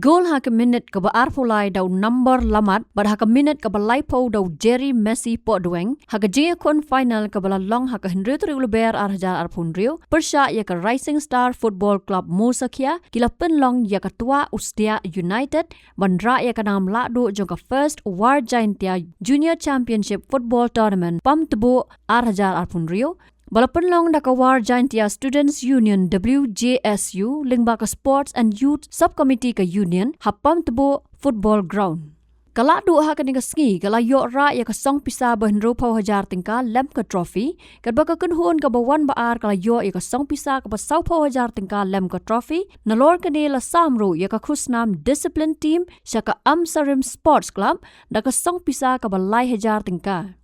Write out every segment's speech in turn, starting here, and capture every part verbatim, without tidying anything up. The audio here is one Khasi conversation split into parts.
Gol ha ka minit kaba arphew lai da u Nambor Lamat bad ha ka minit kaba laiphew da u Jerry Messi Pohdweng ha ka jingïakhun final kaba la long ha ka hynriew tarik u Lber ar hajar arphew hynriew, pyrshah ïa ka Rising Star Football Club Musakhia, ki la pynlong ïa ka Twa Usdiah United ban rah ïa ka nam lahduh jong ka First War Jaintia Junior Championship Football Tournament Pamtbuh ar hajar arphew hynriew, ba la pynlong da ka War Jaintia Students Union, W J S U, lyngba ka Sports and Youth Subcommittee ka Union ha Pamtbuh Football Ground. Ka lahduh ha kane ka sngi ka la ïoh rah ïa ka song pisa ba hynriewphew hajar tyngka lem ka trophy, katba ka kynhun kaba wan ba ar ka la ïoh ïa ka song pisa kaba sawphew hajar tyngka lem ka trophy. Nalor kane la sam ruh ïa ka khusnam Discipline Team sha ka Amsarim Sports Club da ka song pisa kaba lai hajar tyngka.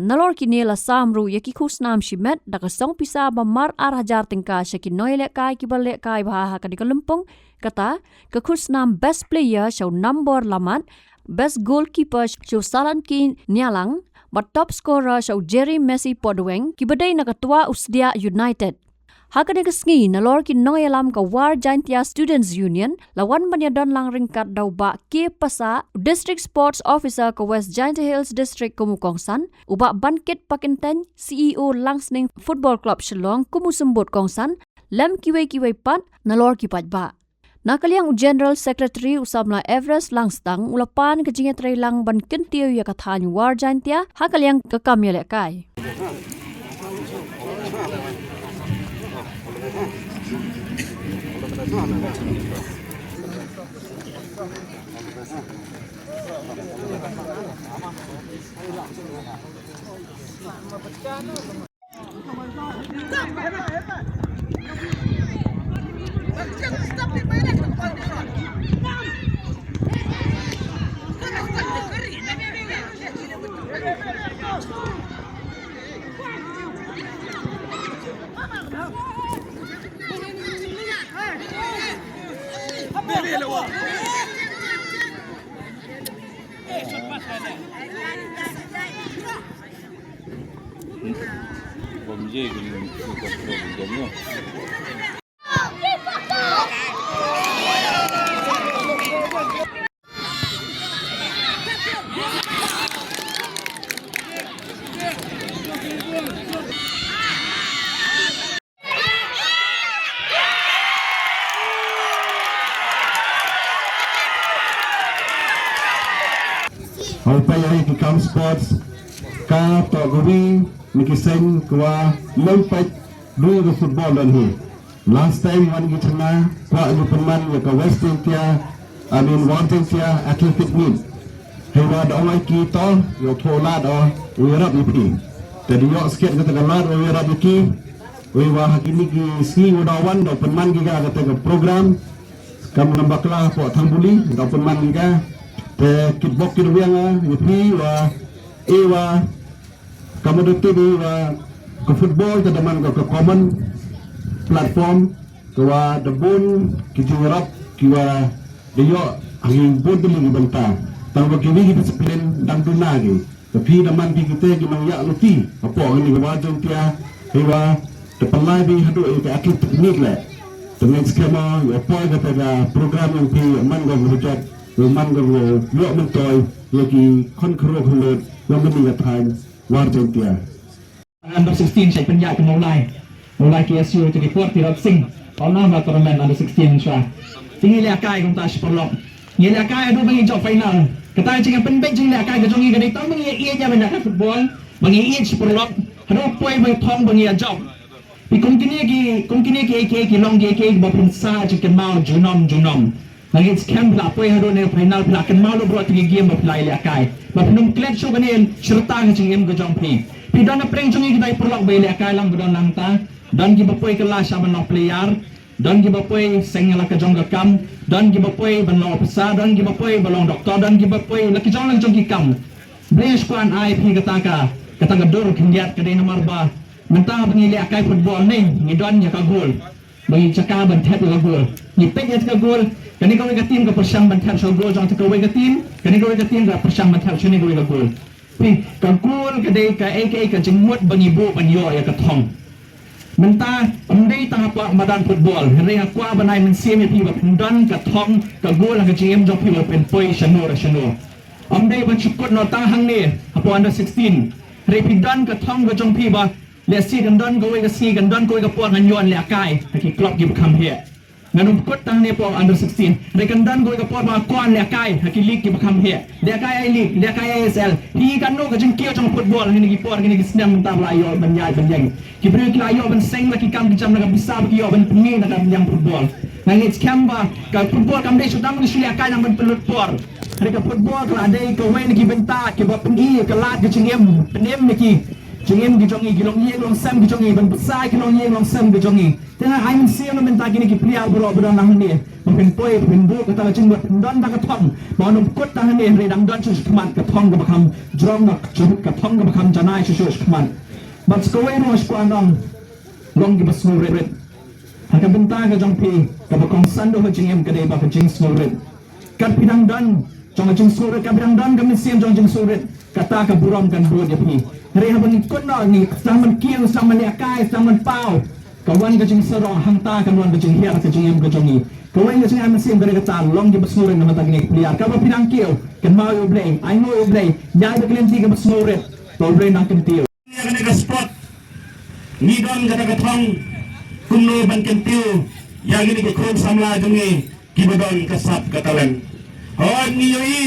Nalor kine la sam ruh ïa ki khusnam shimet da ka song pisa ba mar ar hajar tyngka sha ki nongïalehkai kiba lehkai bha ha kane ka lympung, kata ka khusnam Best Player sha u Nambor Lamat, Best Goalkeeper sha u Salanki Nialang bad Top Scorer sha u Jerry Messi Pohdweng, kiba dei na ka Twa Usdiah United. Ha kane ka sngi, nalor ki nongïalam ka War Jaintia Students Union la wan ban ïadon lang ryngkat da u Bah K Passah, District Sports Officer ka West Jaintia Hills District kum u kongsan, u Bah Bankit Pakyntein, C E O Langsning Football Club Shillong kum u symbud kongsan, lem kiwei kiwei pat nalor ki paidbah. Na ka liang u General Secretary u samla Everest Langstang u la pan ka jingïatreilang ban kyntiew ïa ka thaiñ War Jaintia ha ka liang ka kam ïalehkai. Haba peit ïa ki kam sports, ka toh kawi na ki seng kawa ym peit ruh ïa ka football don hi. Last time wan ki chana kwah ïa pynman ïa ka West Jaintia, I mean War Jaintia Athletic Meet. Hei wa da ong ai ki to ïa u thoh lad o u ïarap ïa phi. Te da ïoh skhem kata ka lad o u ïarap ïa ki. Wei wa ha kine ki sngi wa da wan da pynman ki ka kata ka program. Kam namba kla hapoh Thangbuli da pynman ki ka. Te kitbok kitwiang ïa phi wa e wa Ka mut da tip i wa ka football ka da man ka, ka common platform ka wa da bun ki jingïarap ki wa da ïoh ha ki bun tylli ki bynta. Tang ba kiwi ki discipline dang duna ki. Ka phi da man ki kite ki nongïaid luti hapoh kane ka War Jaintia, i wa da pynlait bha haduh ïa ka athletic meet leh. Te ngin skhem ïa poi kata ka program ïa phi, man ka wa jop, man ka wa ïoh myntoi ïa ki khon khynroo khynlut ïa kane ka thaiñ. War Jaintia. Under sixteen shait pynïaid ka Mawlai. Mawlai K S U to ki por Tirot Singh. Pawnam ba tournament under sixteen sha. Te ngi lehkai kumta shi paralok. Ngi lehkai haduh ba ngi jop final. Kata ka jingpynbeit jinglehkai ka jong ngi ka dei tang ba ngi ïa ïeit ïa ban lehkai football. Ba ngi ïeit shi paralok. Haduh poi ba ngi thong ba ngi ïa jop. Phi kum kine ki, kum kine ki, ki, ki long ki, ki, ba phin sa jingkynmaw junom, junom. Nga ngeit skhem phi la poi haduh ne final phi la kynmaw lut baroh ki game ba phi la ïalehkai. Ba phin ym klet shuh kane shirta ka jingim ka jong phi. Phi don na pdeng jong ngi kita ki paralok ba ïalehkai lang ba don nangta. Don kiba poi kylla sha ban long player. Don kiba poi seng la ka jong ka kam. Don kiba poi ban long officer. Don kiba poi ban long doctor. Don kiba poi la ki jong la ki jong ki kam. Blei sha kwah ai phi kata ka, kata ka dur khyndiat ka dei namar ba mynta ba ngi lehkai football ne ngi don ïa ka goal. Ba ngi jaka ban thep ïa ka goal. Ngi peit ïa ka goal, kane kawei ka team ka pyrshang ban thep sha goal jong kawei ka team, kane kawei ka team ka pyrshang ban thep sha kane kawei ka goal. Phi, ka goal ka dei kaei kaei ka jingmut ba ngi buh ban ïoh ïa ka thong. Mynta ym dei tang ha Madan football, hynrei nga kwah ban ai mynsiem ïa phi ba phin don ka thong ka gol ha ka jingim jong phi ba phin poi shano re shano. Ym dei ban shu kut noh tang hangne hapoh under sixteen. Hynrei phi don ka thong ka jong phi ba lehse kan don kawei ka sngi, kan don kawei ka por ngan ïoh lehkai ha ki club kiba kham heh. Ngan ym kut tang hangne hapoh under sixteen. Hynrei kan don kawei ka por ba kwah lehkai ha ki league kiba kham heh. Lehkai A-League, lehkai A S L. Hi katno ka jingkiew jong football ha kine ki por, ha kine ki snem mynta ba la ïoh ban ïaid ban ïeng. Ki briew ki la ïoh ban seng la ki kam ki jam, la ka pisa ba ki ïoh ban pynïeng na ka liang football. Nga ngeit skhem ba ka football kam dei shu tang ban shu lehkai nang ban pynlut por. Hynrei ka football ka la dei kawei na ki bynta kiba pyni ïa ka lad ka jingim, pynim ïa ki jingim ki jong ngi, ki longïing longsem ki jong ngi, ban bsa ïa ki longïing longsem ki jong ngi. Te nga ai mynsiem na bynta kine ki player baroh ba don hangne, ba phin poi, ba phin buh kata ka jingmut, phin don da ka thong ba ym kut tang hangne, hynrei dang don shuh sha khmat, ka thong kaba kham jrong, ka thong kaba kham janai shuh shuh sha khmat. Bad sa kawei ruh nga kwah ban ong, long kiba sngewrit. Ha ka bynta ka jong phi, kaba kongsan duh ha jingim ka dei ba ka jingsngewrit. Kat phi dang don jong ka jingsngewrit, kat phi dang don ka mynsiem jong ka jingsngewrit, kata ka burom kan bud ïa phi. Hynrei haba ngi kut noh, ngi sdang ban kiew, sdang ban lehkai, sdang ban paw, ka wan ka jingsarong, hangta kan wan ka jinghiar ha ka jingim ka jong ngi. Kawei ka jingai mynsiem ka dei kata, long kiba sngewrit na bynta kine ki player. Katba phi dang kiew, kynmaw ïa U Blei, ainguh ïa U Blei, ïaid da ka lynti kaba sngewrit, ba U Blei un nang kyntiew. Ïa kane ka sport ngi don kata ka thong kumno ban kyntiew ïa kine ki khun samla jong ngi kiba don ka sap ka talent. Hooid, ngi ïohi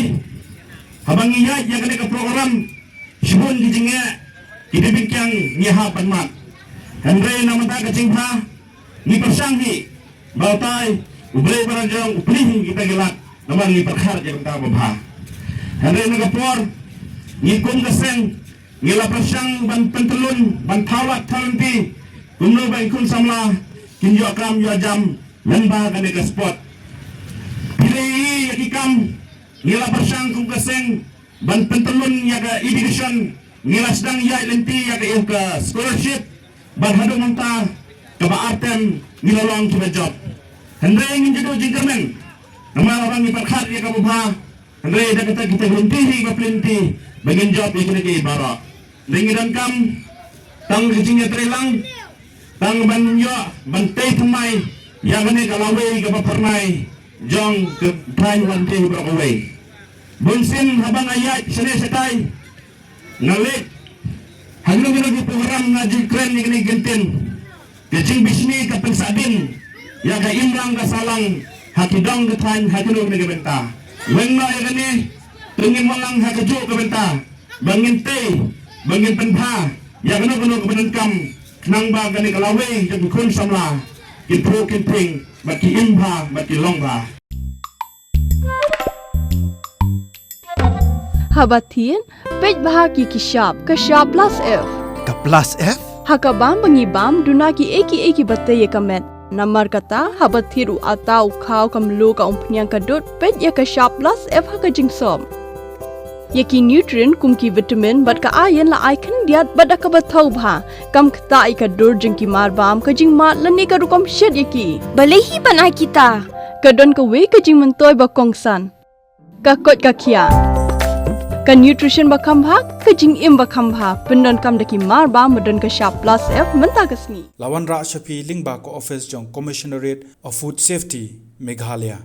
haba ngi ïaid ïa kane ka program, shibun ki jingeh, ki dei pynkiang ngi hap ban mad. Hynrei na bynta ka jingbha ngi pyrshang hi ba utai U Blei ba la jong u plie hi kita ki lad, namar ngi pyrkhat ïa ka bynta ba bha. Hynrei na ka por ngi kum ka seng ngi la pyrshang ban pyntyllun, ban thaw lad thaw lynti kumno ba ki khun samla kin ïoh kam ïoh jam lyngba kane ka sport. Phi la ïohi ïa ki kam, ngi la pyrshang kum ka seng ban pyntyllun ïa ka education, ngi la sdang ïaid lynti ïa ka, ïa ka scholarship, bad haduh mynta kaba ar term ngi la long kiba jop. Hynrei ngin ju duh jingkyrmen namar ba ngi pyrkhat ïa kaba bha. Hynrei da kata kita ki lynti hi, ka lynti ba ngin jop ïa kine ki baroh. Hynrei ngi donkam tang ka jingïatreilang, tang ban ïoh ban tei thymmai ïa kane ka lawei kaba phyrnai jong ka thaiñ Lawngtlai baroh kawei. Bunsien haba nga ïaid shane shatai, nga leit ha kino kino ki program, nga ju kren ïa kine ki kyntien. Ka jingbishni ka pynsahdien ïa ka imlang ka sahlang ha ki dong ka thaiñ, ha kino kino ki bynta. Weng noh ïa kane, to ngin wan lang ha kajuh ka bynta ba ngin tei, ba ngin pynbha ïa kano kano kaba donkam, khnang ba kane ka lawei jong ki khun samla kin phuh kin phieng bad ki im bha bad ki long bha. Haba thied, peit bha ki ki shap, ka shap plus F. Ka plus F? Ha ka bam ba ngi bam, duna kiei kiei kiba tei ïa ka met. Namar kata, haba thied u atta, u khaw, ka mluh, ka umphniang, ka dud, peit ïa ka shap plus F ha ka jingsop. Ïa ki nutrient kum ki vitamin bad ka iron la ai khyndiat bad da kaba thaw bha. Kam ktah ïa ka dur jong ki mar bam, ka jingmad lane ka rukom shet ïa ki. Balei hi ban ai kita? Ka don kawei ka jingmyntoi ba kongsan. Ka koit ka khiah. Ka nutrition ba kham bha, ka jingim ba kham bha. Pyndonkam da ki mar bam ba don ka shap plus F mynta ka sngi. La wanrah sha phi lyngba ka office jong Commissionerate of Food Safety, Meghalaya.